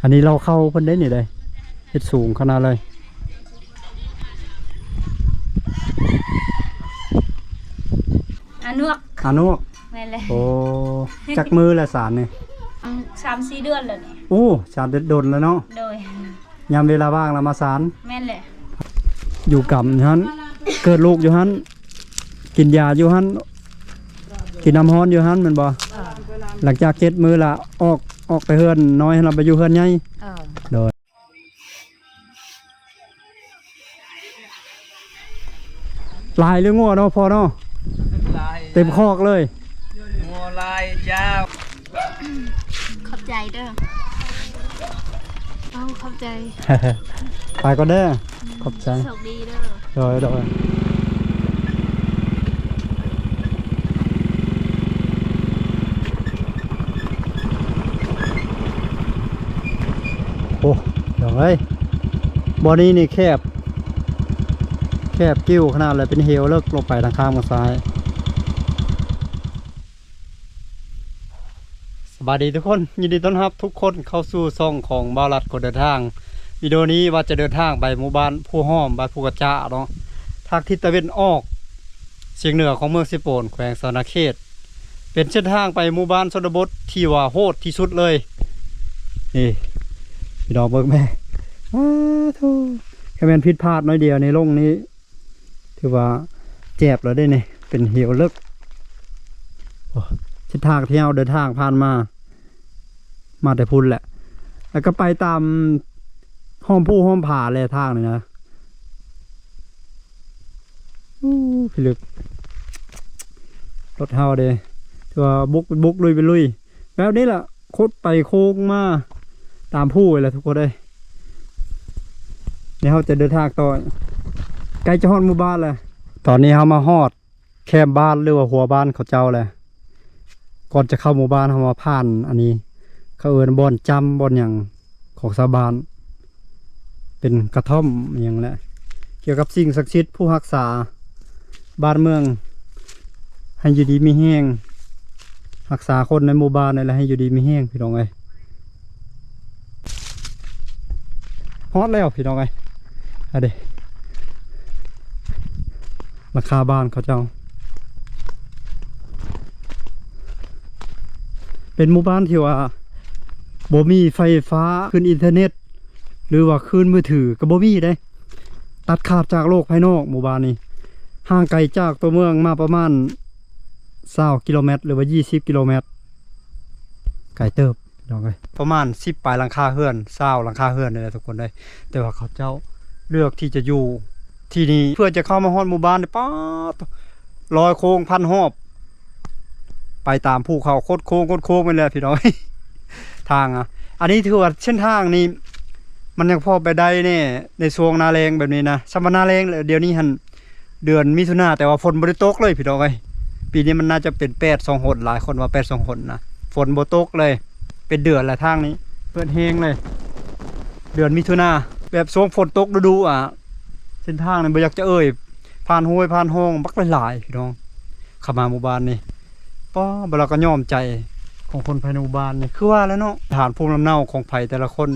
ອັນນີ້ເລົ່າເຂົ້າເພິ່ນໄດ໋ນີ້ໄດ໋ ເຮັດສູງຂະໜາດເລີຍ. ອານວກ ອານວກ ແມ່ນແຫຼະ. ໂອ້ ຈັກມື້ແລ້ວສານນີ້? ອືມ ສາມສີ່ເດືອນແລ້ວນີ້. ໂອ້ ສານດົນແລ້ວເນາະ. ໂດຍ. ຍາມເວລາວ່າງລະມາສານ. ແມ່ນແຫຼະ. ຢູ່ກຳຢູ່ຫັ້ນ ເກີດລູກຢູ່ຫັ້ນ ກິນຢາຢູ່ຫັ້ນ ກິນນ້ຳຮ້ອນຢູ່ຫັ້ນແມ່ນບໍ່? ເອີ ຫຼັງຈາກເຈັດມື້ລະອອກ ອອກໄປເຮືອນນ້ອຍຫັ້ນລະໄປຢູ່ເຮືອນໃຫຍ່. ເອີ ໂດຍ. ຫຼາຍຫຼືງົວເນາະພໍ່ເນາະ? ຫຼາຍ ເຕັມຄອກເລີຍ. ງົວຫຼາຍເຈົ້າ. ຂອບໃຈເດີ. ເອົາ ຂອບໃຈ. ໄປກ່ອນເດີ. ຂອບໃຈ. ໂຊກດີເດີ. ໂດຍ ໂດຍ. ໂອ້ ພີ່ນ້ອງເອີຍ ບ່ອນນີ້ນີ້ແຄບ ແຄບກິ້ວຂະໜາດເລີຍ ເປັນເຫວເລິກລົງໄປທາງຂ້າງທາງຊ້າຍ. ສະບາຍດີທຸກຄົນ ຍິນດີຕ້ອນຮັບທຸກຄົນເຂົ້າສູ່ຊ່ອງຂອງບ່າວລັດຄົນເດີນທາງ. ວິດີໂອນີ້ວ່າຈະເດີນທາງໄປໝູ່ບ້ານພູຫ້ອມ ບ້ານພູກະຈາເນາະ ທາງທິດຕາເວັນອອກສຽງເໜືອຂອງເມືອງເຊໂປນ ແຂວງສະຫວັນນະເຂດ. ເປັນເສັ້ນທາງໄປໝູ່ບ້ານຊົນນະບົດທີ່ວ່າໂຫດທີ່ສຸດເລີຍ. ນີ້ ພີ່ນ້ອງເບິ່ງແມ້ ອ້າໂທ້ ຄັນແມ່ນຜິດພາດໜ້ອຍດຽວນີ້ລົງນີ້ ຖືວ່າແຈບແລ້ວເດ້ນີ້ ເປັນເຫວເລິກ. ໂອ້ ເສັ້ນທາງທີ່ເຮົາເດີນທາງຜ່ານມາ ມາແຕ່ພຸ້ນແຫຼະ ແລ້ວກໍໄປຕາມຫ້ອມພູຫ້ອມຜາແຫຼະທາງນີ້ນະ. ໂອ້ ພິລຶກ ລົດເຮົາເດ້ ຖືວ່າບຸກເປັນບຸກ ລຸຍເປັນລຸຍ ແບບນີ້ລະ ຄົດໄປໂຄ້ງມາຕາມພູນີ້ແຫຼະທຸກຄົນເອີຍ. ດຽວເຮົາຈະເດີນທາງຕໍ່ ໃກ້ຈະຮອດໝູ່ບ້ານແລ້ວ. ຕອນນີ້ເຮົາມາຮອດແຄມບ້ານ ຫຼືວ່າຫົວບ້ານເຂົາເຈົ້າແລ້ວ. ກ່ອນຈະເຂົ້າໝູ່ບ້ານ ເຮົາມາຜ່ານອັນນີ້ ເຂົາເອີ້ນບ່ອນຈ້ຳ ບ່ອນຫຍັງຂອງຊາວບ້ານ ເປັນກະທ່ອມອີ່ຫຍັງແຫຼະ ກ່ຽວກັບສິ່ງສັກສິດ ຜູ້ຮັກສາບ້ານເມືອງ ໃຫ້ຢູ່ດີມີແຮງ ຮັກສາຄົນໃນໝູ່ບ້ານນີ້ແຫຼະ ໃຫ້ຢູ່ດີມີແຮງ ພີ່ນ້ອງເອີຍ. ຮອດແລ້ວພີ່ນ້ອງເອີຍ ອັນເດ ຫຼັງຄາບ້ານເຂົາເຈົ້າ ເປັນໝູ່ບ້ານທີ່ວ່າບໍ່ມີໄຟຟ້າ ຄື້ນອິນເຕີເນັດ ຫຼືວ່າຄື້ນມືຖືກໍບໍ່ມີເດ້ ຕັດຂາດຈາກໂລກພາຍນອກ. ໝູ່ບ້ານນີ້ຫ່າງໄກຈາກຕົວເມືອງມາປະມານຊາວກິໂລແມັດ ຫຼືວ່າຊາວກິໂລແມັດ ໄກເຕີບ ພີ່ນ້ອງເອີຍ ປະມານສິບປາຍຫຼັງຄາເຮືອນ ຊາວຫຼັງຄາເຮືອນນີ້ແຫຼະທຸກຄົນເອີຍ. ແຕ່ວ່າເຂົາເຈົ້າເລືອກທີ່ຈະຢູ່ທີ່ນີ້ ເພື່ອຈະເຂົ້າມາຮອດໝູ່ບ້ານນີ້ ປາດ ຮ້ອຍໂຄ້ງພັນຮອບ ໄປຕາມພູເຂົາ ຄົດໂຄ້ງ ຄົດໂຄ້ງແມ່ນແຫຼະພີ່ນ້ອງ ທາງອະ. ອັນນີ້ຖືວ່າເສັ້ນທາງນີ້ມັນຍັງພໍໄປໄດ້ແດ່ ໃນຊ່ວງໜ້າແລ້ງແບບນີ້ນະ ສ່ຳວ່າໜ້າແລ້ງແລ້ວ ດຽວນີ້ຫັ້ນ ເດືອນມິຖຸນາ ແຕ່ວ່າຝົນບໍ່ໄດ້ຕົກເລີຍພີ່ນ້ອງເອີຍ. ປີນີ້ມັນໜ້າຈະເປັນແປດສອງຫົນ ຫຼາຍຄົນວ່າແປດສອງຫົນນະ ຝົນບໍ່ຕົກເລີຍ ເປັນເດືອນແລ້ວ ທາງນີ້ເປີດແຮງເລີຍ ເດືອນມິຖຸນາ ແບບຊ່ວງຝົນຕົກລະດູ ອ່າ ເສັ້ນທາງນີ້ບໍ່ຢາກຈະເອີ່ຍ ຜ່ານຫ້ວຍຜ່ານຮ່ອງບັກຫຼາຍໆ ພີ່ນ້ອງ ເຂົ້າມາໝູ່ບ້ານນີ້. ປ້າ ບາດລາວກໍຍອມໃຈຂອງຄົນພາຍໃນໝູ່ບ້ານນີ້ ຄືວ່າແຫຼະເນາະ ຖານພູມລຳເນົາຂອງໃຜແຕ່ລະຄົນ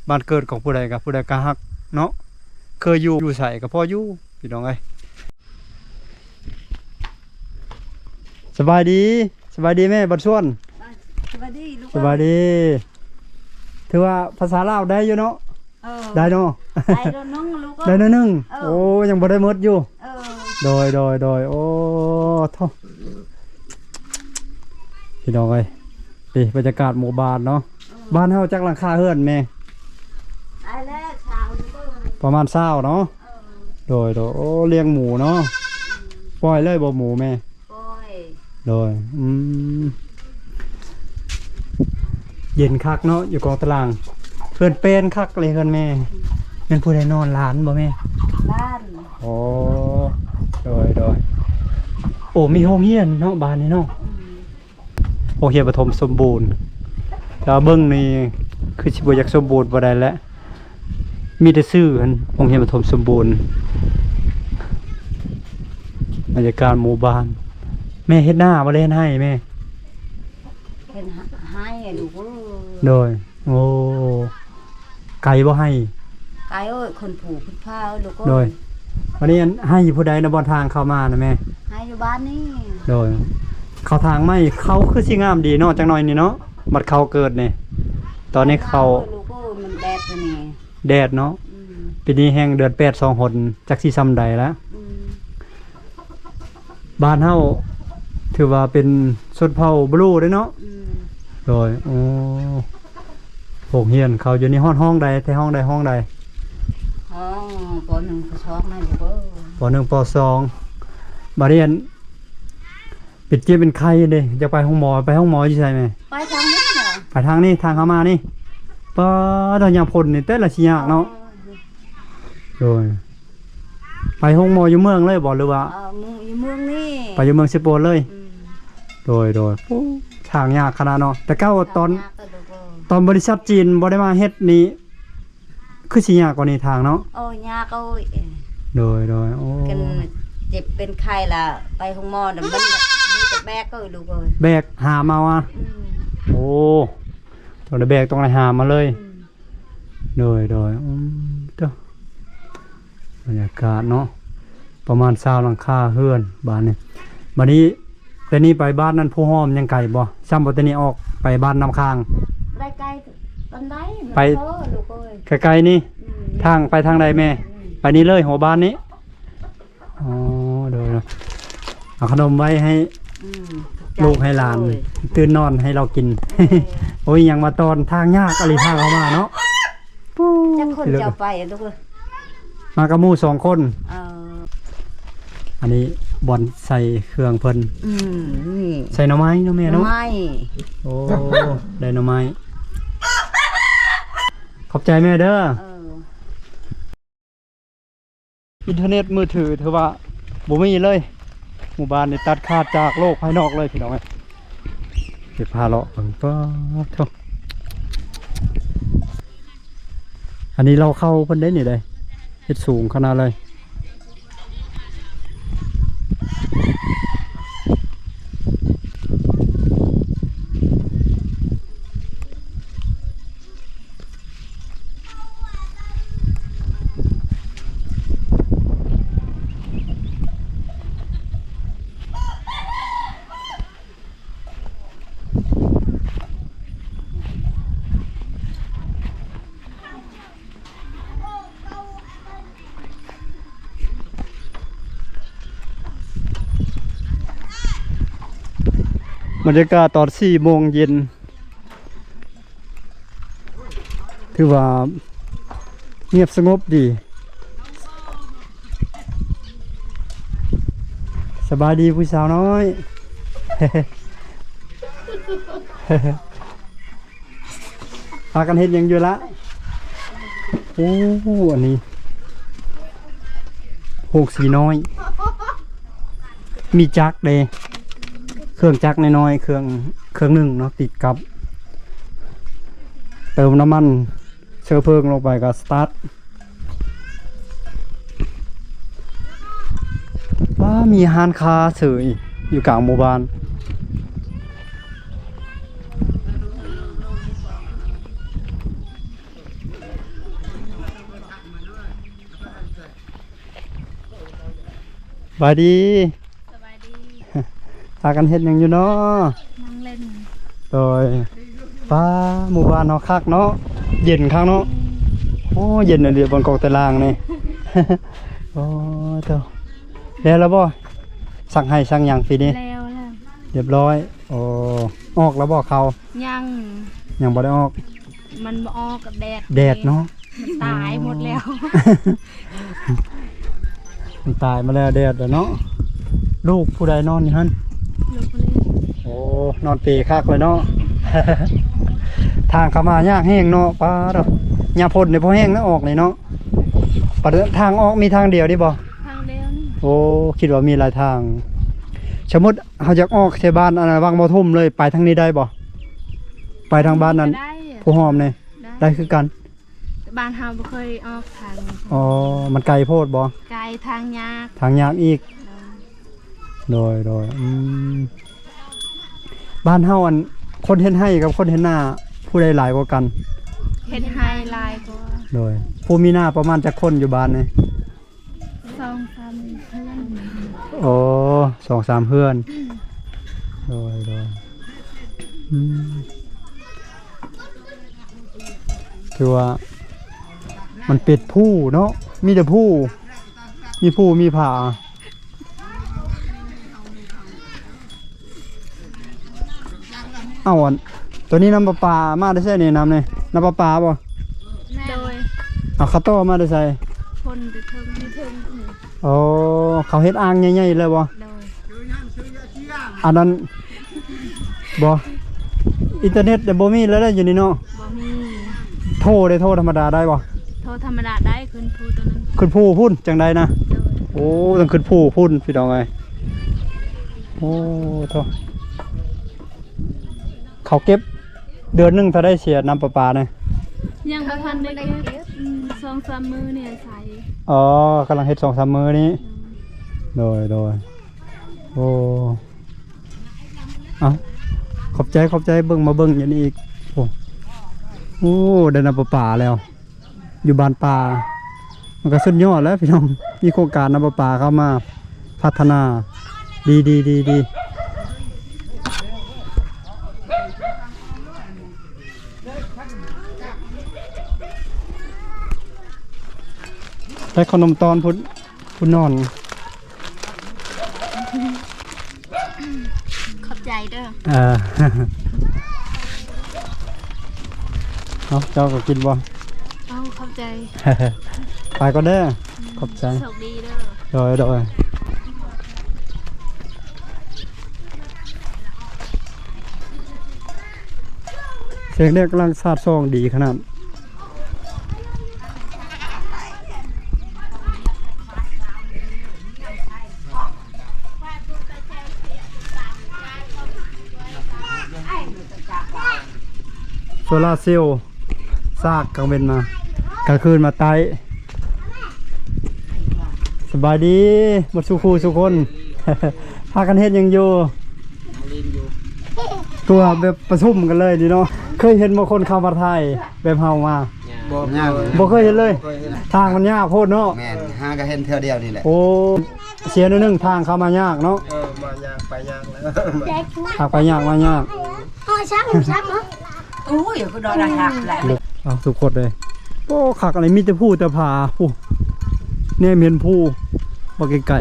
ບ້ານເກີດຂອງຜູ້ໃດກໍ ຜູ້ໃດກໍຮັກເນາະ ເຄີຍຢູ່ ຢູ່ໃສກໍພໍຢູ່ ພີ່ນ້ອງເອີຍ. ສະບາຍດີ ສະບາຍດີແມ່ ບັນຊວນ ສະບາຍດີລູກ ສະບາຍດີ. ຖືວ່າພາສາລາວໄດ້ຢູ່ເນາະ? ເອີ ໄດ້ເນາະ ໄດ້ໜ້ອຍໜຶ່ງລູກ ໄດ້ໜ້ອຍໜຶ່ງ ເອີ ໂອ້ ຍັງບໍ່ໄດ້ໝົດຢູ່ ເອີ ໂດຍ ໂດຍ ໂດຍ ໂອ້ ໂທ້ ພີ່ນ້ອງເອີຍ ນີ້ບັນຍາກາດໝູ່ບ້ານເນາະ ເອີ ບ້ານເຮົາຈັກຫຼັງຄາເຮືອນແມ່? ໄດ້ແລ້ວຊາວ ປະມານຊາວເນາະ ເອີ ໂດຍ ໂດຍ ໂອ້ ລ້ຽງໝູເນາະ ອືມ ປ່ອຍເລີຍບໍ່ໝູແມ່? ໂດຍ ອືມ ເຢັນຄັກເນາະ ຢູ່ກອງຕະລາງ ເຮືອນແປ້ນຄັກເລີຍເຮືອນແມ່ ແມ່ນຜູ້ໃດນອນ ຫຼານບໍ່ແມ່? ຫຼານ ອໍ ໂດຍ ໂດຍ ໂອ້ ມີໂຮງຮຽນເນາະ ບ້ານນີ້ເນາະ ອືມ ໂຮງຮຽນປະຖົມສົມບູນ ແຕ່ວ່າເບິ່ງນີ້ຄືຊິບໍ່ຢາກສົມບູນປານໃດແຫຼະ ມີແຕ່ຊື່ຫັ້ນ ໂຮງຮຽນປະຖົມສົມບູນ. ບັນຍາກາດໝູ່ບ້ານ ແມ່ເຮັດນາບໍ່ ແລ່ນໄຮ່ແມ່? ເຮັດໄຮ່ລູກເອີຍ ໂດຍ ໂອ້ ໄກບໍ່ໄຮ່? ໄກເອີຍ ຄົນຜູເພິ່ນພາເອີຍລູກເອີຍ. ໂດຍ ບັດນີ້ອັນໄຮ່ຢູ່ຜູ້ໃດນະ ບ່ອນທາງເຂົ້າມານະແມ່? ໄຮ່ຢູ່ບ້ານນີ້. ໂດຍ ເຂົ້າທາງໃໝ່ ເຂົ້າຄືຊິງາມດີເນາະ ຈັກໜ້ອຍນີ້ເນາະ ບັດເຂົ້າເກີດນີ້. ຕອນນີ້ເຂົ້າ ງາມເອີຍລູກເອີຍ ມັນແດດນີ້ ແດດເນາະ. ອືມ ປີນີ້ແຮ່ງເດືອນແປດສອງຫົນ ຈັກຊິຊ່ຳໃດລະ. ອືມ ບ້ານເຮົາຖືວ່າເປັນຊົນເຜົ່າບລູເດ້ເນາະ. ອືມ ໂດຍ ໂອ້ ໂຮງຮຽນເຂົາຢູ່ນີ້ ຮອດຫ້ອງໃດ ແຕ່ຫ້ອງໃດ ຫ້ອງໃດ? ຫ້ອງ ປໍໜຶ່ງ ປໍສອງ ນັ້ນລູກເອີຍ. ປໍໜຶ່ງ ປໍສອງ. ບາດນີ້ອັນ ເປັນເຈັບເປັນໄຂ້ເດ້ ຢາກໄປໂຮງໝໍ ໄປໂຮງໝໍຢູ່ໃສແມ່? ໄປທາງນີ້ເນາະ ໄປທາງນີ້ ທາງເຂົ້າມານີ້. ປາດ ຍາມຝົນນີ້ແຕ່ລະຊິຍາກເນາະ. ໂອ້ຍ ໂດຍ ໄປໂຮງໝໍຢູ່ເມືອງເລີຍບໍ່ ຫຼືວ່າ? ເອີ ຢູ່ເມືອງນີ້ ໄປຢູ່ເມືອງເຊໂປນເລີຍ. ອືມ ໂດຍ ໂດຍ ໂອ້ ທາງຍາກຂະໜາດເນາະ. ແຕ່ເກົ່າຕອນ ທາງຍາກເດີລູກເອີຍ ຕອນບໍລິສັດຈີນບໍ່ໄດ້ມາເຮັດນີ້ ຄືຊິຍາກກວ່ານີ້ທາງເນາະ. ໂອ້ ຍາກເອີຍ. ໂດຍ ໂດຍ ໂອ້ ເປັນເຈັບເປັນໄຂ້ລະໄປໂຮງໝໍ ມັນມີແຕ່ແບກເອີຍລູກເອີຍ ແບກຫາມເອົາອະ. ອືມ ໂອ້ ຕ້ອງໄດ້ແບກ ຕ້ອງໄດ້ຫາມມາເລີຍ. ອືມ ໂດຍ ໂດຍ ອືມ ເດີ ບັນຍາກາດເນາະ ປະມານຊາວຫຼັງຄາເຮືອນບ້ານນີ້. ບາດນີ້ ແຕ່ນີ້ໄປບ້ານນັ້ນພູຫ້ອມຍັງໄກບໍ່? ຊ່ຳບໍ່ແຕ່ນີ້ອອກໄປບ້ານນ້ຳຄ້າງ? ໄດ້ໄກປານໃດ? ໄປ ໂອ້ ລູກເອີຍ ໄກໆນີ້. ອືມ ທາງໄປທາງໃດແມ່? ອືມ ໄປນີ້ເລີຍ ຫົວບ້ານນີ້. ອໍ ໂດຍ ເອົາຂະໜົມໄວ້ໃຫ້ ອືມ ລູກໃຫ້ຫຼານ ໂອ້ຍ ຕື່ນນອນໃຫ້ລາວກິນ. ເອີ ໂອ້ຍ ຫຍັງມາຕອນ ທາງຍາກອີ່ຫຼີ ທາງເຂົ້າມາເນາະ. ປູ້ ຈັກຄົນຈະເອົາໄປລູກເອີຍ? ມາກັບໝູ່ສອງຄົນ. ເອີ ອັນນີ້ບ່ອນໃສ່ເຄື່ອງເພິ່ນ. ອືມ ນີ້ ໃສ່ໜໍ່ໄມ້ເນາະແມ່ເນາະ. ໜໍ່ໄມ້ ໂອ້ ໄດ້ໜໍ່ໄມ້. ຂອບໃຈແມ່ເດີ. ເອີ ອິນເຕີເນັດມືຖືຖືວ່າບໍ່ມີເລີຍ. ໝູ່ບ້ານນີ້ຕັດຂາດຈາກໂລກພາຍນອກເລີຍ ພີ່ນ້ອງເອີຍ. ໄປພາເລາະເບິ່ງ ປາດໂທ້ ອັນນີ້ເລົ້າເຂົ້າເພິ່ນເດ້ນີ້ເດ້ ເຮັດສູງຂະໜາດເລີຍ. ບັນຍາກາດຕອນສີ່ໂມງເຢັນ ຖືວ່າງຽບສະຫງົບດີ. ສະບາຍດີຜູ້ສາວນ້ອຍ. ພາກັນເຮັດຫຍັງຢູ່ລະ? ໂອ້ ອັນນີ້ໂຮງສີນ້ອຍ ມີຈັກເດ້ ເຄື່ອງຈັກນ້ອຍໆ ເຄື່ອງ ເຄື່ອງໜຶ່ງເນາະ ຕິດກັບ ເຕີມນ້ຳມັນເຊື້ອເພີງລົງໄປກໍສະຕາດ. ວ້າ ມີຮ້ານຄ້າເສີຍຢູ່ກາງໝູ່ບ້ານ. ສະບາຍດີ. ສະບາຍດີ. ພາກັນເຮັດຫຍັງຢູ່ເນາະ? ນັ່ງຫຼິ້ນ. ໂດຍ. ປ້າ ໝູ່ບ້ານເຮົາຄັກເນາະ ເຢັນຄັກເນາະ. ໂອ້ ເຢັນອີ່ຫຼີ ບ່ອນກອກຕາລ່າງນີ້. ໂອ້ ໂທ້ ແລ້ວລະບໍ່? ສັກໄຮ່ສັກຫຍັງປີນີ້? ແລ້ວແລ້ວ. ຮຽບຮ້ອຍ. ໂອ້ ອອກແລ້ວບໍ່ເຂົ້າ? ຍັງ ຍັງບໍ່ໄດ້ອອກ. ມັນບໍ່ອອກ ແດດ ແດດເນາະ ມັນຕາຍໝົດແລ້ວ. ມັນຕາຍມາແລ້ວ ແດດແລ້ວເນາະ. ລູກຜູ້ໃດນອນຢູ່ຫັ້ນ? ລູກຜູ້ນີ້. ໂອ້ ນອນເປຄັກເລີຍເນາະ. ທາງເຂົ້າມາຍາກແຮງເນາະ. ປ້າດ ຍາມຝົນນີ້ພໍແຮງນະ ອອກນີ້ເນາະ. ປະເດ ທາງອອກມີທາງດຽວນີ້ບໍ່? ທາງດຽວນີ້. ໂອ້ ຄິດວ່າມີຫຼາຍທາງ. ສົມມຸດ ເຮົາຢາກອອກໃສ່ບ້ານອັນວັງບໍ່ທຸ່ມເລີຍ ໄປທາງນີ້ໄດ້ບໍ່? ໄປທາງບ້ານນັ້ນ ໄດ້ ຜູ້ຫອມນີ້ ໄດ້ ໄດ້ຄືກັນ. ແຕ່ບ້ານເຮົາບໍ່ເຄີຍອອກທາງນີ້. ອໍ ມັນໄກໂພດບໍ່? ໄກ ທາງຍາກ. ທາງຍາກອີກ. ໂດຍ ໂດຍ ໂດຍ. ອືມ ບ້ານເຮົາ ອັນ ຄົນເຮັດໄຮ່ກັບຄົນເຮັດນາ ຜູ້ໃດຫຼາຍກວ່າກັນ? ເຮັດໄຮ່ຫຼາຍກວ່າ. ໂດຍ ຜູ້ມີນາປະມານຈັກຄົນຢູ່ບ້ານນີ້? ສອງສາມເຮືອນ. ໂອ້ ສອງສາມເຮືອນ. ໂດຍ ໂດຍ ອືມ ຖືວ່າມັນເປັນພູເນາະ ມີແຕ່ພູ ມີພູມີຜາ. ເອົາ ອັນ ໂຕນີ້ນ້ຳປະປາມາແຕ່ໃສນີ້? ນ້ຳນີ້ ນ້ຳປະປາບໍ່? ໂດຍ. ເອົາ ເຂົາຕໍ່ມາແຕ່ໃສ? ພົ້ນແຕ່ເທິງ ເທິງ. ໂອ້ ເຂົາເຮັດອ່າງໃຫຍ່ໆເລີຍບໍ່? ໂດຍ. ອັນນັ້ນບໍ່ ອິນເຕີເນັດບໍ່ມີແລ້ວເດ້ຢູ່ນີ້ເນາະ? ບໍ່ມີ. ໂທເດ້ ໂທທຳມະດາໄດ້ບໍ່? ໂທທຳມະດາໄດ້ ຂຶ້ນພູໂຕນັ້ນ ຂຶ້ນພູພຸ້ນຈັ່ງໃດນະ? ໂດຍ. ໂອ້ ຕ້ອງຂຶ້ນພູພຸ້ນ ພີ່ນ້ອງເອີຍ. ໂອ້ ໂທ້ ເຂົາເກັບເດືອນໜຶ່ງເທົ່າໃດ ເສຍນ້ຳປະປານີ້? ຍັງບໍ່ທັນໄດ້ເກັບ ອືມ ສອງສາມມື້ນີ້ອາໄສ. ອໍ ກຳລັງເຮັດສອງສາມມື້ນີ້. ອືມ ໂດຍ ໂດຍ. ໂອ້ ເອົ້າ ຂອບໃຈ ຂອບໃຈ. ເບິ່ງ ມາເບິ່ງຢູ່ນີ້ອີກ. ໂອ້ ໂອ້ ໄດ້ນ້ຳປະປາແລ້ວ. ຢູ່ບ້ານປ່າ ມັນກໍສຸດຍອດແລ້ວພີ່ນ້ອງ ມີໂຄງການນ້ຳປະປາເຂົ້າມາພັດທະນາ ດີ ດີ ດີ ດີ. ໄດ້ເຂົ້າໜົມຕອນພຸ້ນ ພຸ້ນນອນ. ຂອບໃຈເດີ. ເອີ ເອົາ ເຈົ້າກໍກິນບໍ່? ເອົາ ຂອບໃຈ. ໄປກ່ອນເດີ. ອືມ ຂອບໃຈ. ໂຊກດີເດີ. ໂດຍ ໂດຍ. ແສງແດດກຳລັງສາດສ່ອງດີຂະໜາດ. ໂຊລາເຊວ ສາກກາງເວັນມາ ກາງຄືນມາໃຕ້. ສະບາຍດີໝົດສູ່ຄູ່ສູ່ຄົນ. ພາກັນເຮັດຫຍັງຢູ່? ມາຫຼິ້ນຢູ່. ຕົວແບບປະຊຸມກັນເລີຍນີ້ເນາະ. ເຄີຍເຫັນບໍ່ຄົນເຂົ້າມາຖ່າຍແບບເຮົາມາ? ບໍ່ ຍັງ ບໍ່ເຄີຍເຫັນເລີຍ. ບໍ່ເຄີຍເຫັນ. ທາງມັນຍາກໂພດເນາະ. ແມ່ນ ຫາກໍເຫັນເທື່ອດຽວນີ້ແຫຼະ. ໂອ້ ເສຍໜ້ອຍໜຶ່ງ ທາງເຂົ້າມາຍາກເນາະ. ເອີ ມາຍາກ ໄປຍາກແລ້ວ. ຫາກໄປຍາກມາຍາກ. ໂອ້ຍ ຄືດອນລະຄັກແຫຼະ. ເອົາ ທຸກຄົນເລີຍ. ໂອ້ ຄັກອັນນີ້ ມີແຕ່ພູແຕ່ຜາພຸ້ນ. ແນມເຫັນພູບັກໄກ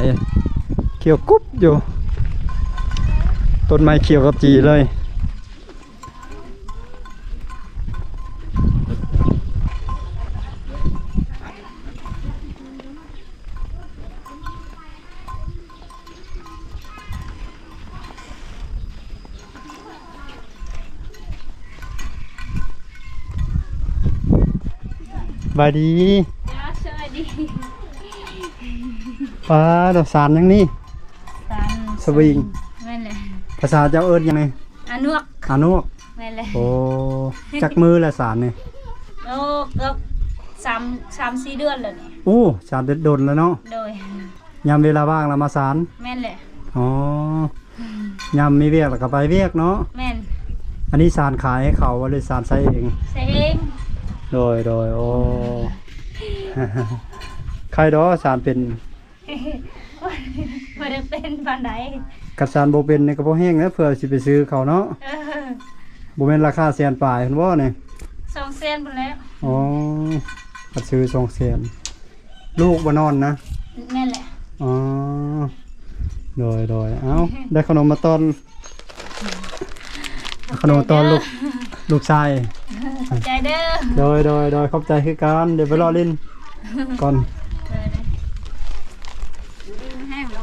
ໆ ຂຽວກຸບຢູ່. ຕົ້ນໄມ້ຂຽວຂະຈີເລີຍ. ສະບາຍດີ. ເຈົ້າ ສະບາຍດີ. ປ້າດ ສານຫຍັງນີ້? ສານສະວິງ. ແມ່ນແຫຼະ. ພາສາເຈົ້າເອີ້ນຫຍັງນີ້? ອານວກ. ອານວກ. ແມ່ນແຫຼະ. ໂອ້ ຈັກມື້ແລ້ວສານນີ້? ໂອ້ ເກືອບສາມ ສາມສີ່ເດືອນແລ້ວນີ້. ໂອ້ ສານດົນແລ້ວເນາະ. ໂດຍ. ຍາມເວລາວ່າງລະມາສານ. ແມ່ນແຫຼະ. ອໍ ອືມ ຍາມມີວຽກລະກໍໄປວຽກເນາະ. ແມ່ນ. ອັນນີ້ສານຂາຍໃຫ້ເຂົາບໍ່ ຫຼືສານໃຊ້ເອງ? ໃຊ້ເອງ. ໂດຍ ໂດຍ. ໂອ້ ໃຄດອກສານເປັນ. ບໍ່ໄດ້ເປັນປານໃດ. ຄັນສານບໍ່ເປັນນີ້ກໍພໍແຮງແລ້ວ ເພື່ອຊິໄປຊື້ເຂົາເນາະ. ເອີ ບໍ່ແມ່ນລາຄາແສນປາຍພຸ້ນບໍ່ນີ້? ສອງແສນພຸ້ນແຫຼະ. ອໍ ຄັນຊື້ສອງແສນ. ລູກບໍ່ນອນນະ? ແມ່ນແຫຼະ. ອໍ ໂດຍ ໂດຍ. ເອົ້າ ໄດ້ຂະໜົມມາຕ້ອນ ຂະໜົມຕ້ອນລູກ ລູກຊາຍ. ຂອບໃຈເດີ. ໂດຍ ໂດຍ ໂດຍ. ຂອບໃຈຄືກັນ. ດຽວໄປເລາະຫຼິ້ນກ່ອນ.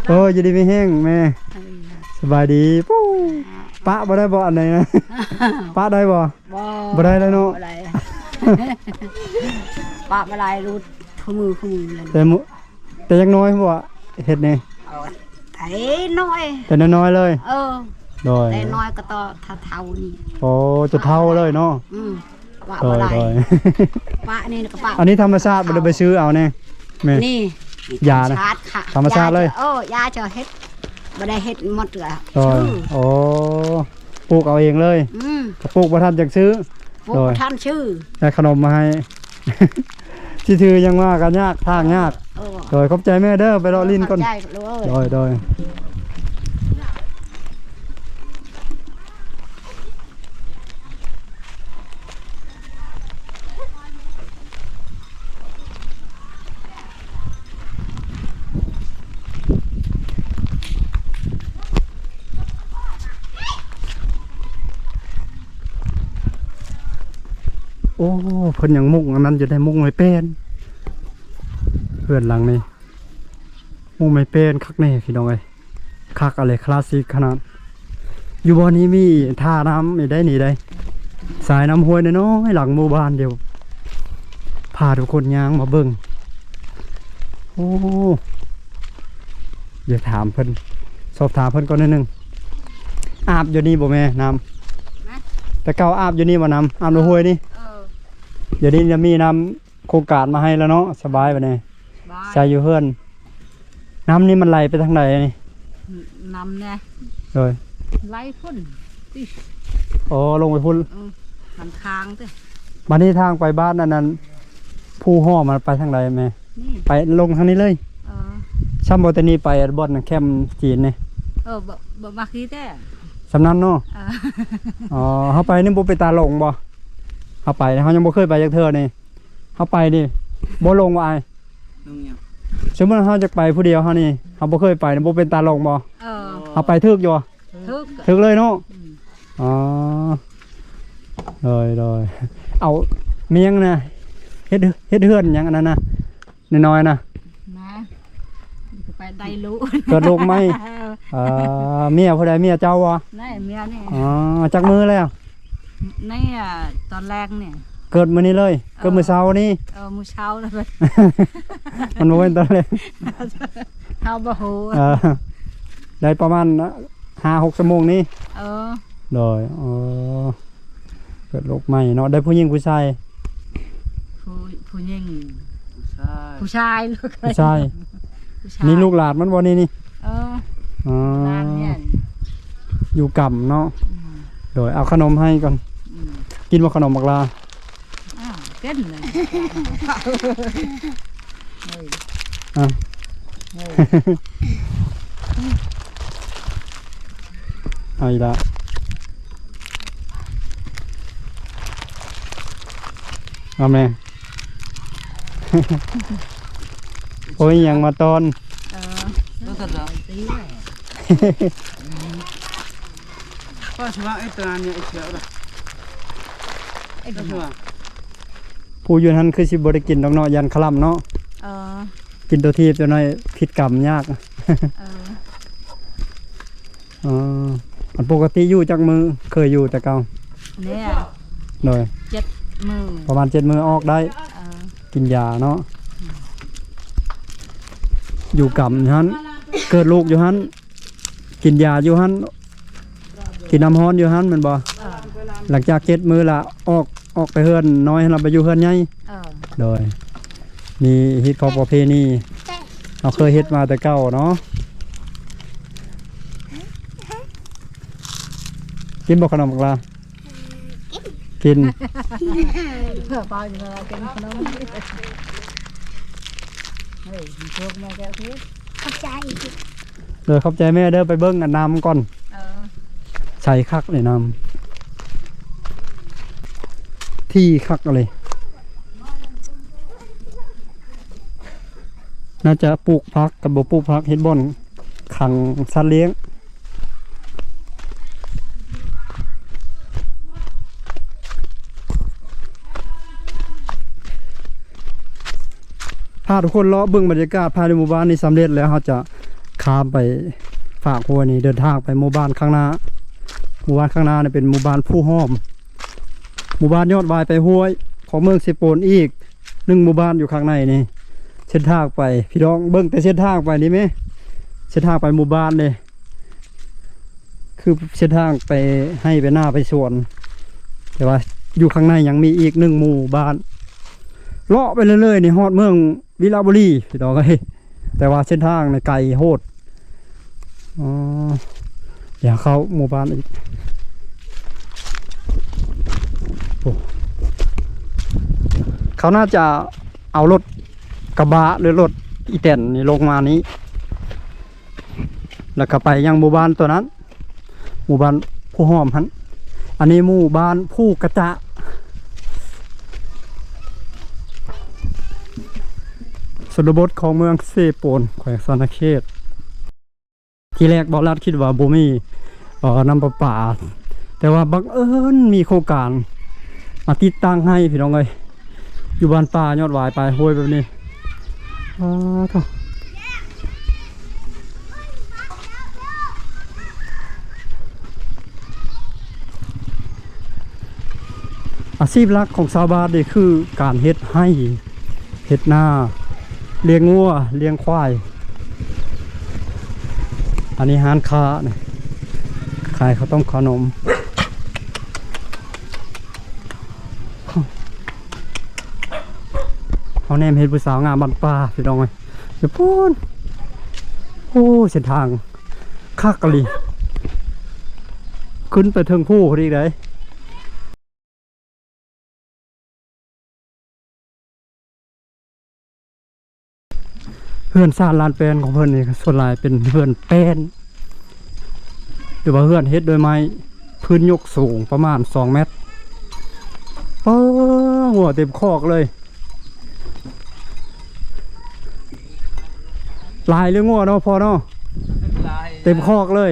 ເອີ ຢູ່ດີມີແຮງແມ່. ສະບາຍດີ. ປູ້ ປະບໍ່ໄດ້ບໍ່ອັນໃດນະ? ປະໄດ້ບໍ່? ບໍ່ ບໍ່ໄດ້ແລ້ວເນາະ. ບໍ່ໄດ້ ປະມາຫຼາຍລຸດ ຄູ່ມື ຄູ່ມືແລ້ວ. ແຕ່ ແຕ່ຍັງນ້ອຍບໍ່ເຮັດນີ້? ເອີ ແຕ່ນ້ອຍ ແຕ່ນ້ອຍໆເລີຍ. ເອີ ໂດຍ. ແຕ່ນ້ອຍກໍຕໍ່ເທົ່ານີ້. ໂອ້ ຈະເຖົ້າເລີຍເນາະ. ອືມ ປະບໍ່ໄດ້. ໂດຍ ໂດຍ. ປະນີ້ກໍປະ ອັນນີ້ທຳມະຊາດ ບໍ່ໄດ້ໄປຊື້ເອົານີ້ແມ່. ນີ້ ຢານະ ທຳມະຊາດເລີຍ. ເອີ ຢາຈະເຮັດ ບໍ່ໄດ້ເຮັດໝົດເທື່ອ. ໂດຍ. ໂອ້ ປູກເອົາເອງເລີຍ. ອືມ ກໍປູກບໍ່ທັນຈັກຊື້. ບໍ່ ໂດຍ ທັນຊື່ ໄດ້ຂະໜົມມາໃຫ້ ຊິຖືຫຍັງມາກໍຍາກ ທາງຍາກ ເອີ ໂດຍ ຂອບໃຈແມ່ເດີ ໄປເລາະຫຼິ້ນກ່ອນ ຂອບໃຈເລີຍ ໂດຍ ໂດຍ. ໂອ້ ເພິ່ນຍັງມຸງອັນນັ້ນຢູ່ເດ້ ມຸງໄມ້ແປ້ນ ເຮືອນຫຼັງນີ້ ມຸງໄມ້ແປ້ນຄັກແນ່ພີ່ນ້ອງເອີຍ. ຄັກອະເລ ຄລາສສິກຂະໜາດ. ຢູ່ບ່ອນນີ້ມີທ່ານ້ຳນີ້ໄດ໋ ນີ້ໄດ໋ ສາຍນ້ຳຫ້ວຍນ້ອຍໆ ຫຼັງໝູ່ບ້ານ. ດຽວພາທຸກຄົນຍ່າງມາເບິ່ງ. ໂອ້ ດຽວຖາມເພິ່ນ ສອບຖາມເພິ່ນກ່ອນໜ້ອຍໜຶ່ງ. ອາບຢູ່ນີ້ບໍ່ແມ່ ນ້ຳ? ນະ? ແຕ່ເກົ່າອາບຢູ່ນີ້ບໍ່ ນ້ຳ ອາບໃນຫ້ວຍນີ້? ເອີ ດຽວນີ້ຈະມີນ້ຳ ໂຄງການມາໃຫ້ແລ້ວເນາະ ສະບາຍບັດນີ້ ສະບາຍ ໃສ່ຢູ່ເຮືອນ. ນ້ຳນີ້ມັນໄຫຼໄປທາງໃດນີ້? ນ້ຳແນ່ ໂດຍ ໄຫຼພຸ້ນຕິ ອໍ ລົງໄປພຸ້ນ ເອີ ທາງຂ້າງຕິ. ບັດນີ້ທາງໄປບ້ານອັນນັ້ນ ພູຫໍມັນໄປທາງໃດແມ່? ນີ້ ໄປລົງທາງນີ້ເລີຍ ເອີ ຊ່ຳບໍ່ ແຕ່ນີ້ໄປບ່ອນແຄມຈີນນີ້ ເອີ ບໍ່ ບໍ່ມັກທີ່ແທ້ ຊ່ຳນັ້ນເນາະ ເອີ ອໍ ເຮົາໄປນີ້ບໍ່ເປັນຕາຫຼົງບໍ່? ເຮົາໄປ ເຮົາຍັງບໍ່ເຄີຍໄປຈັກເທື່ອນີ້. ເຮົາໄປນີ້ບໍ່ຫຼົງບໍ່ອ້າຍ? ຫຼົງຫຍັງ? ສົມມຸດເຮົາຈະໄປຜູ້ດຽວເຮົານີ້ ເຮົາບໍ່ເຄີຍໄປນີ້ ບໍ່ເປັນຕາຫຼົງບໍ່? ເອີ ເຮົາໄປຖືກຢູ່ບໍ່? ຖືກ ຖືກເລີຍເນາະ ອືມ ອໍ ໂດຍ ໂດຍ ເອົາ ແມ່ນຫຍັງນະ ເຮັດ ເຮັດເຮືອນຫຍັງອັນນັ້ນນະ ນ້ອຍໆນະ ມາ ໄປໄດ້ລູກ ເກີດລູກໃໝ່ ເອີ ເອີ ເມຍຜູ້ໃດ ເມຍເຈົ້າບໍ່? ນາຍ ເມຍນີ້ ອໍ ຈັກມື້ແລ້ວ? ໃນ ອ່າ ຕອນແລງນີ້ ເກີດມື້ນີ້ເລີຍ ເອີ ເກີດມື້ເຊົ້ານີ້ ເອີ ມື້ເຊົ້າເລີຍ ມັນບໍ່ແມ່ນຕອນແລງ ເຮົາບໍ່ຮູ້ ເອີ ໄດ້ປະມານຫ້າຫົກຊົ່ວໂມງນີ້ ເອີ ໂດຍ ອໍ ເກີດລູກໃໝ່ເນາະ ໄດ້ຜູ້ຍິງຜູ້ຊາຍ? ຜູ້ ຜູ້ຍິງ ຜູ້ຊາຍ ຜູ້ຊາຍ ຜູ້ຊາຍ ຜູ້ຊາຍ ນີ້ລູກຫຼານມັນບໍ່ນີ້ ນີ້? ເອີ ອໍ ຫຼານເຮືອນ ຢູ່ກຳເນາະ ອືມ ໂດຍ ເອົາຂະໜົມໃຫ້ກ່ອນ ອືມ ກິນບໍ່ຂະໜົມບັກລາ? ອ້າວ ກິນເລີຍ ເອີຍ ອ່ະ ເອີຍ ເອົາອີກລະ ເອົາແມ່ ໂອ້ຍ ຫຍັງມາຕ້ອນ ເອີ ຕ້ອງຕັດເນາະ ຕີແຫຼະ ກໍຊິວ່າໄອ້ຕົວນັ້ນເນຍ ໄອ້ເສືອລະ ໄອ້ຕົວນັ້ນ ຜູ້ຢູ່ຫັ້ນຄືຊິບໍ່ໄດ້ກິນດອກເນາະ ຢ້ານຄະລຳເນາະ ເອີ ກິນຕົວທີບຕົວນ້ອຍຜິດກຳຍາກ ເອີ ອໍ ອັນປົກກະຕິຢູ່ຈັກມື້ ເຄີຍຢູ່ແຕ່ເກົ່າ? ແລ້ວ ໂດຍ ເຈັດມື້ ປະມານເຈັດມື້ອອກໄດ້ ເອີ ກິນຢາເນາະ ຢູ່ກຳຫັ້ນ ເກີດລູກຢູ່ຫັ້ນ ກິນຢາຢູ່ຫັ້ນ ກິນນ້ຳຮ້ອນຢູ່ຫັ້ນແມ່ນບໍ່? ເອີ ຫຼັງຈາກເຈັດມື້ລະອອກ ອອກໄປເຮືອນນ້ອຍຫັ້ນລະ ໄປຢູ່ເຮືອນໃຫຍ່ ເອີ ໂດຍ ມີຮີດຄອງປະເພນີ ເຮົາເຄີຍເຮັດມາແຕ່ເກົ່າເນາະ ກິນບໍ່ຂະໜົມບັກລາ? ກິນ ເພື່ອເປົ່າຈະມາກິນຂະໜົມ ເຮີ້ຍ ພວກມາແກ້ວຄື ຂອບໃຈ ເດີ ຂອບໃຈແມ່ເດີ ໄປເບິ່ງອັນນ້ຳກ່ອນ ເອີ ໃສຄັກນີ້ນ້ຳ ທີ່ຄັກເລີຍ ໜ້າຈະປູກຜັກ ຄັນບໍ່ປູກຜັກເຮັດບ່ອນຂັງສັດລ້ຽງ ພາທຸກຄົນເລາະເບິ່ງບັນຍາກາດພາຍໃນໝູ່ບ້ານນີ້ສຳເລັດແລ້ວ ເຮົາຈະຂ້າມໄປຟາກຫ້ວຍນີ້ ເດີນທາງໄປໝູ່ບ້ານຂ້າງໜ້າ ໝູ່ບ້ານຂ້າງໜ້ານີ້ເປັນໝູ່ບ້ານພູຫອມ ໝູ່ບ້ານຍອດວາຍໄປຫ້ວຍ ຂອງເມືອງເຊໂປນອີກໜຶ່ງໝູ່ບ້ານຢູ່ຂ້າງໃນນີ້ ເສັ້ນທາງໄປ ພີ່ນ້ອງເບິ່ງແຕ່ເສັ້ນທາງໄປນີ້ແມ ເສັ້ນທາງໄປໝູ່ບ້ານເດ້ ຄືເສັ້ນທາງໄປໄຮ່ໄປນາໄປສວນ ແຕ່ວ່າຢູ່ຂ້າງໃນຍັງມີອີກໜຶ່ງໝູ່ບ້ານ ເລາະໄປເລື້ອຍໆນີ້ຮອດເມືອງວິລະບູລີ ພີ່ນ້ອງເອີຍ ແຕ່ວ່າເສັ້ນທາງນີ້ໄກໂພດ ອໍ ດຽວເຂົ້າໝູ່ບ້ານອີກ ໂອ້ ເຂົາໜ້າຈະເອົາລົດກະບະ ຫຼືລົດອີແຕນນີ້ລົງມານີ້ ແລ້ວກໍໄປຍັງໝູ່ບ້ານຕົວນັ້ນ ໝູ່ບ້ານພູຫ້ອມຫັ້ນ. ອັນນີ້ໝູ່ບ້ານພູກະຈະ ຊົນນະບົດຂອງເມືອງເຊໂປນ ແຂວງສະຫວັນນະເຂດ. ທີແລກບ່າວລັດຄິດວ່າບໍ່ມີ ເອີ ນ້ຳປະປາ ແຕ່ວ່າບັງເອີນມີໂຄງການມາຕິດຕັ້ງໃຫ້ ພີ່ນ້ອງເອີຍ ຢູ່ບ້ານປ່າຍອດຫວາຍປາຍຫ້ວຍແບບນີ້. ອ້າໂທ້ ອາຊີບຫຼັກຂອງຊາວບ້ານນີ້ຄືການເຮັດໄຮ່ ເຮັດນາ ລ້ຽງງົວ ລ້ຽງຄວາຍ. ອັນນີ້ຮ້ານຄ້ານີ້ ຂາຍເຂົ້າຕົ້ມເຂົ້າໜົມ. ເຮົາແນມເຫັນຜູ້ສາວງາມບ້ານປ່າ ພີ່ນ້ອງເອີຍ ຢູ່ພຸ້ນ. ໂອ້ ເສັ້ນທາງຄັກອີ່ຫຼີ ຂຶ້ນໄປເທິງພູພຸ້ນອີກໃດ. ເຮືອນຊານລານແປນຂອງເພິ່ນນີ້ ສ່ວນຫຼາຍເປັນເຮືອນແປ້ນ ຫຼືວ່າເຮືອນເຮັດໂດຍໄມ້ ພື້ນຍົກສູງປະມານສອງແມັດ. ເອີ ງົວເຕັມຄອກເລີຍ. ຫຼາຍເລີຍງົວເນາະພໍ່ເນາະ? ຫຼາຍ ເຕັມຄອກເລີຍ.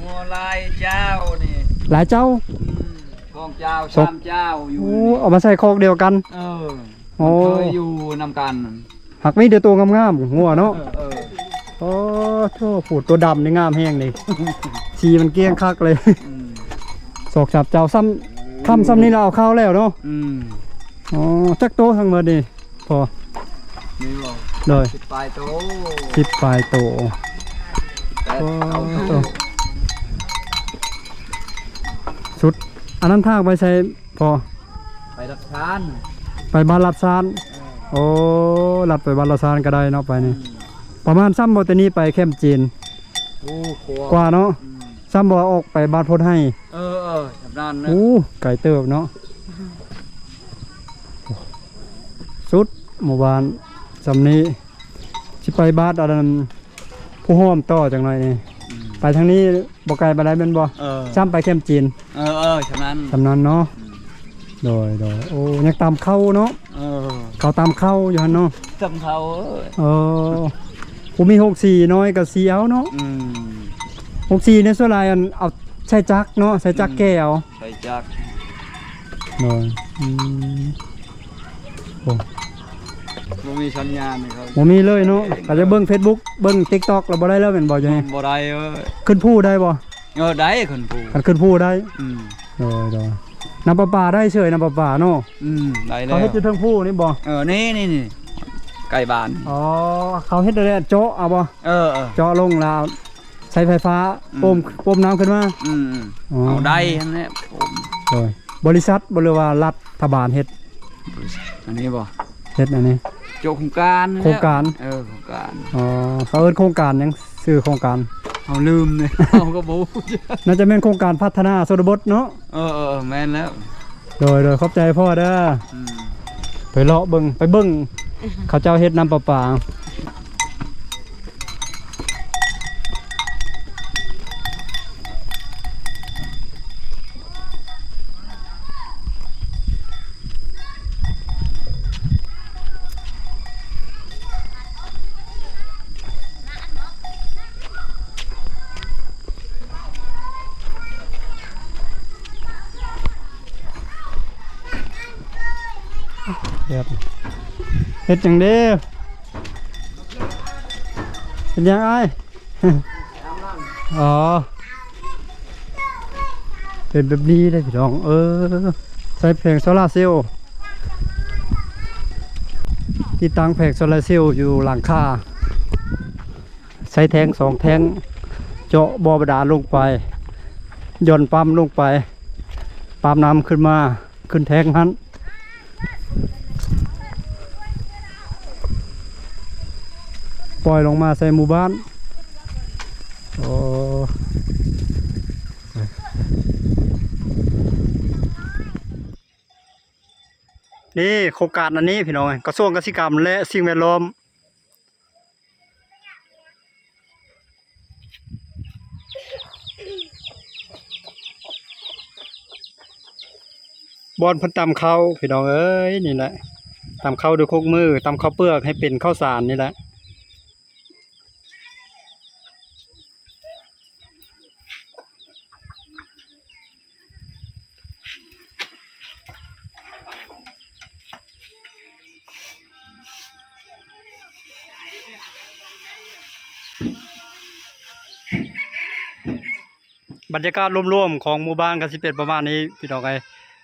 ງົວຫຼາຍເຈົ້ານີ້. ຫຼາຍເຈົ້າ? ອືມ ສອງເຈົ້າ ສາມເຈົ້າຢູ່. ໂອ້ ເອົາມາໃສ່ຄອກດຽວກັນ. ເອີ ໂອ້ ມັນເຄີຍຢູ່ນຳກັນ ຫາກມີແຕ່ໂຕງາມໆ ງົວເນາະ. ເອີ ເອີ ໂອ້ໂທ້ ໂອ້ ໂຕດຳນີ້ງາມແຮງນີ້ ສີມັນກ້ຽງຄັກເລີຍ. ອືມ ສອງສາມເຈົ້າ ຊ້ຳ ຄ່ຳຊ້ຳນີ້ລະເອົາເຂົ້າແລ້ວເນາະ. ອືມ ອໍ ຈັກໂຕທັງໝົດນີ້ພໍ່? ນີ້ບໍ່? ໂດຍ ສິບປາຍໂຕ ສິບປາຍໂຕ. ແຕ່ ໂອ້ ເອົາໂຕ ໂຕ ສຸດ. ອັນນັ້ນທາງໄປໃສພໍ່? ໄປລັດຊານ ໄປບ້ານລັດຊານ. ເອີ ໂອ້ ລັດໄປບ້ານລັດຊານກໍໄດ້ເນາະ ໄປນີ້. ອືມ ປະມານຊ້ຳບໍ່ ແຕ່ນີ້ໄປແຄມຈີນ? ໂອ້ ກວ່າເນາະ. ອືມ ຊ້ຳບໍ່ ອອກໄປບ້ານໂພນໄຮ. ເອີ ເອີ ຊຳນານເນາະ. ໂອ້ ໄກເຕີບເນາະ. ສຸດໝູ່ບ້ານຊ່ຳນີ້ ຊິໄປບ້ານອັນນັ້ນ ພູຫ້ອມຕໍ່ຈັກໜ້ອຍນີ້. ອືມ ໄປທາງນີ້ບໍ່ໄກປານໃດແມ່ນບໍ່? ເອີ ຊ້ຳໄປແຄມຈີນ. ເອີ ເອີ ຊຳນານ ຊຳນານເນາະ. ອືມ ໂດຍ ໂດຍ ໂອ້ ຍັງຕຳເຂົ້າເນາະ. ເອີ ເຂົ້າຕຳເຂົ້າຢູ່ຫັ້ນເນາະ ຕຳເຂົ້າ. ເອີ ເອີ ຜູ້ມີໂຮງສີນ້ອຍກໍສີເອົາເນາະ. ອືມ ໂຮງສີນີ້ສ່ວນຫຼາຍອັນເອົາໃຊ້ຈັກເນາະ ໃຊ້ຈັກ ອືມ ແກ່ເອົາ ໃຊ້ຈັກ. ໂດຍ ອືມ ໂອ້ ບໍ່ມີສັນຍານເຂົາ ບໍ່ມີເລີຍເນາະ. ເອີ ກໍຈະເບິ່ງເຟສບຸກ ເບິ່ງຕິກຕັອກ ແລ້ວບໍ່ໄດ້ແລ້ວແມ່ນບໍ່? ຢູ່ນີ້ບໍ່ໄດ້ເວີຍ. ຂຶ້ນພູໄດ້ບໍ່? ເອີ ໄດ້ຂຶ້ນພູ ຄັນຂຶ້ນພູໄດ້. ອືມ ໂດຍ ໂດຍ ນ້ຳປະປາໄດ້ເສີຍ ນ້ຳປະປາເນາະ. ອືມ ໄດ້ແລ້ວ ເຂົາເຮັດຢູ່ເທິງພູນີ້ບໍ່? ເອີ ນີ້ ນີ້ ນີ້ ໃກ້ບ້ານ. ອໍ ເຂົາເຮັດແລ້ວເຈາະເອົາບໍ່? ເອີ ເອີ ເຈາະລົງແລ້ວໃຊ້ໄຟຟ້າ ອືມ ປົມ ປົມນ້ຳຂຶ້ນມາ. ອືມ ອໍ ເອົາໄດ້ຫັ້ນແຫຼະ ໂດຍ ບໍລິສັດບໍ່ ຫຼືວ່າລັດຖະບານເຮັດ? ອັນນີ້ບໍ່? ເຮັດອັນນີ້ ໂຈະໂຄງການ ໂຄງການ. ເອີ ໂຄງການ. ອໍ ເຂົາເອີ້ນໂຄງການຫຍັງ? ຊື່ໂຄງການ ເຮົາລືມເດ ເຮົາກໍບໍ່ຮູ້ຈັກ. ໜ້າຈະແມ່ນໂຄງການພັດທະນາຊົນນະບົດເນາະ. ເອີ ເອີ ເອີ ແມ່ນແລ້ວ. ໂດຍ ໂດຍ ຂອບໃຈພໍ່ເດີ. ອືມ ໄປເລາະເບິ່ງ ໄປເບິ່ງເຂົາເຈົ້າເຮັດນ້ຳປະປາ. ເຮັດຫຍັງເດ້? ເຮັດຫຍັງອ້າຍ? ອໍ ເປັນແບບນີ້ເດ້ພີ່ນ້ອງ. ເອີ ໃຊ້ແຜງໂຊລາເຊວ ຕິດຕັ້ງແຜງໂຊລາເຊວຢູ່ຫຼັງຄາ ໃຊ້ແທງສອງແທງ ເຈາະບໍ່ບາດານລົງໄປ ຢ່ອນປ້ຳລົງໄປ ປ້ຳນ້ຳຂຶ້ນມາ ຂຶ້ນແທງຫັ້ນ ປ່ອຍລົງມາໃສ່ໝູ່ບ້ານ. ໂອ້. ນີ້ໂຄງການອັນນີ້ພີ່ນ້ອງເອີຍ ກະຊວງກະສິກຳ ແລະ ສິ່ງແວດລ້ອມ ບ່ອນເພິ່ນຕຳເຂົ້າພີ່ນ້ອງເອີຍ ນີ້ແຫຼະ ຕຳເຂົ້າດ້ວຍຄົກມື ຕຳເຂົ້າເປືອກໃຫ້ເປັນເຂົ້າສານນີ້ແຫຼະ. ບັນຍາກາດລວມໆຂອງໝູ່ບ້ານກໍຊິເປັນປະມານນີ້ພີ່ນ້ອງເອີຍ.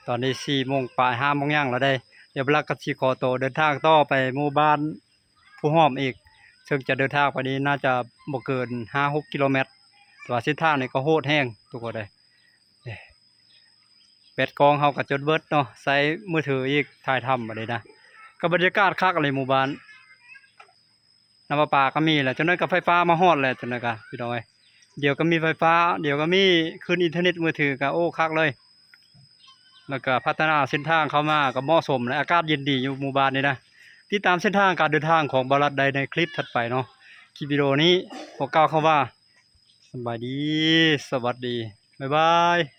ຕອນນີ້ສີ່ໂມງປາຍ ຫ້າໂມງຫຍັງແລ້ວເດ້. ດຽວບັກລັກກໍຊິຂໍໂຕເດີນທາງຕໍ່ໄປໝູ່ບ້ານ ພູຫ້ອມອີກ ເຊິ່ງຈະເດີນທາງໄປນີ້ໜ້າຈະບໍ່ເກີນຫ້າຫົກກິໂລແມັດ ແຕ່ວ່າເສັ້ນທາງນີ້ກໍໂຫດແຮງທຸກຄົນເອີຍ. ແບັດກ້ອງເຮົາກໍຈົນເບິດເນາະ ໃຊ້ມືຖືອີກ ຖ່າຍທຳບັດນີ້ນະ. ກໍບັນຍາກາດຄັກອີ່ຫຼີໝູ່ບ້ານ ນ້ຳປະປາກໍມີແຫຼະ ຈັກໜ້ອຍກໍໄຟຟ້າມາຮອດແຫຼະ ຈັກໜ້ອຍກໍພີ່ນ້ອງເອີຍ. ດຽວກໍມີໄຟຟ້າ ດຽວກໍມີຄືນອິນເຕີເນັດມືຖື ກໍໂອ້ ຄັກເລີຍ. ແລ້ວກໍພັດທະນາເສັ້ນທາງເຂົ້າມາກໍເໝາະສົມ ແລະ ອາກາດເຢັນດີຢູ່ໝູ່ບ້ານນີ້ນະ. ຕິດຕາມເສັ້ນທາງການເດີນທາງຂອງບ່າວລັດໄດ້ໃນຄລິບຖັດໄປເນາະ. ຄລິບວິດີໂອນີ້ຂໍກ່າວຄຳວ່າ ສະບາຍດີ ສະຫວັດດີ ບາຍບາຍ.